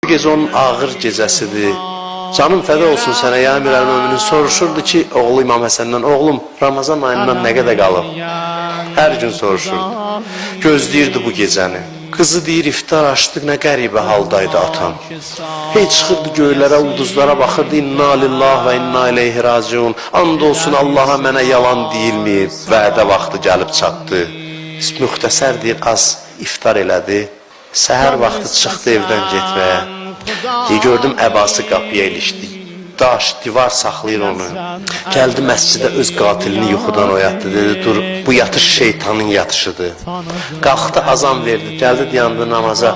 Bu gecə onun ağır gecəsidir. Canım fəda olsun sənə ya Əmir əl-Möminin, soruşurdu ki, oğlu İmam Həsəndən, oğlum Ramazan ayından nə qədər qalıb? Hər gün soruşurdu. Gözləyirdi bu gecəni. Qızı deyir, iftar açdıq, nə qəribə haldaydı atam. Hey çıxırdı göylərə, ulduzlara baxırdı, inna lillah və inna ileyhi raciun. And olsun Allaha mənə yalan deyilməyib. Vədə vaxtı gəlib çatdı. Müxtəsər deyir, az iftar elədi. Səhər vaxtı çıxdı evdən getməyə. Deyir, gördüm əbası qapıya ilişdi. Daş, divar saxlayır onu. Gəldi məscidə öz qatilini yuxudan oyatdı. Dedi, dur, bu yatış şeytanın yatışıdır. Qalxdı, azan verdi. Gəldi, dayandı namaza.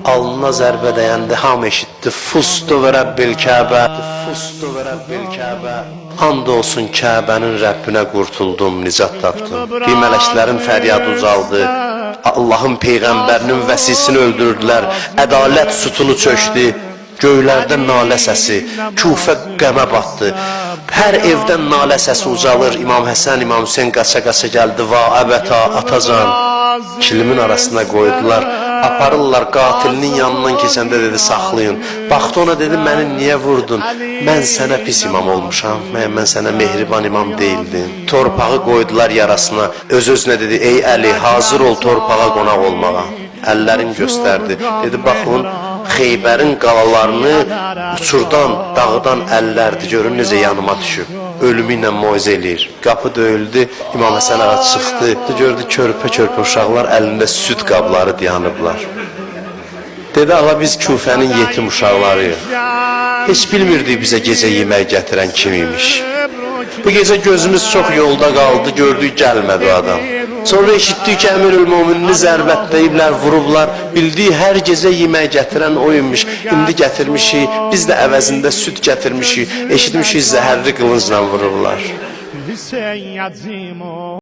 Alnına zərbə dəyəndi, hamı eşitdi. Fustu və Rəbbil Kəbə, fustu və Rəbbil Kəbə. And olsun Kəbənin Rəbbinə qurtuldum, nicat tapdım. Bir mələklərin fəryadı ucaldı. Allahın peyğəmbərinin vəsisini öldürdülər. Ədalət sütunu çökdü. Göylərdə nalə səsi, Kufə qəmə batdı. Hər evdən nalə səsi ucalır. İmam Həsən, İmam Hüseyn qaça-qaça gəldi. Va əbəta, atacan. Kilimin arasına qoydular. Aparırlar qatilinin yanından keçəndə dedi saxlayın. Baxdı ona dedi məni niyə vurdun? Mən sənə pis imam olmuşam. Mən sənə mehriban imam deyildim. Torpağı qoydular yarasına. Öz-özünə dedi ey Əli hazır ol torpağa qonaq olmağa. Əllərini göstərdi. Dedi baxın Xeybərin qalalarını uçurdan, dağdan əllərdi. Görün necə yanıma düşüb. Ölümü ilə moizə eləyir. Qapı döyüldü, İmam Həsən ağa çıxdı. Gördü körpə-körpə uşaqlar əlində süd qabları dayanıblar. Dedi ağa biz Kufənin yetim uşaqlarıyıq. Heç bilmirdik bizə gecə yemək gətirən kim imiş. Bu gecə gözümüz çox yolda qaldı, gördük gəlmədi o adam. Sonra eşitdik ki, Əmirül Möminini zərbətləyiblər, vurublar. Bildik hər gecə yemək gətirən o imiş. İndi gətirmişik, biz də əvəzində süd gətirmişik. Eşitmişik zəhərli qılıncla vurublar. Hüseyin yacimo.